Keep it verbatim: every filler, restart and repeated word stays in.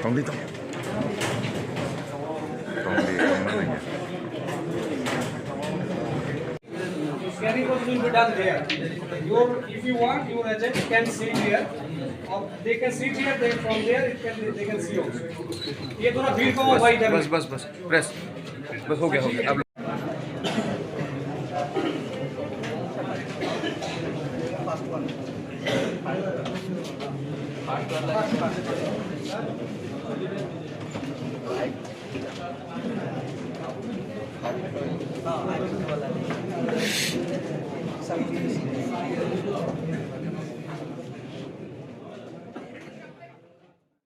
Tongdi tong. Tongdi tongma nangya. Scanning process will be done there. Your, if you want, your agent can sit here, or they can sit here, then from there it can, they can see also. ये थोड़ा भीड़ कम हो भाई इधर। बस बस बस प्रेस बस हो गया हो गया। आप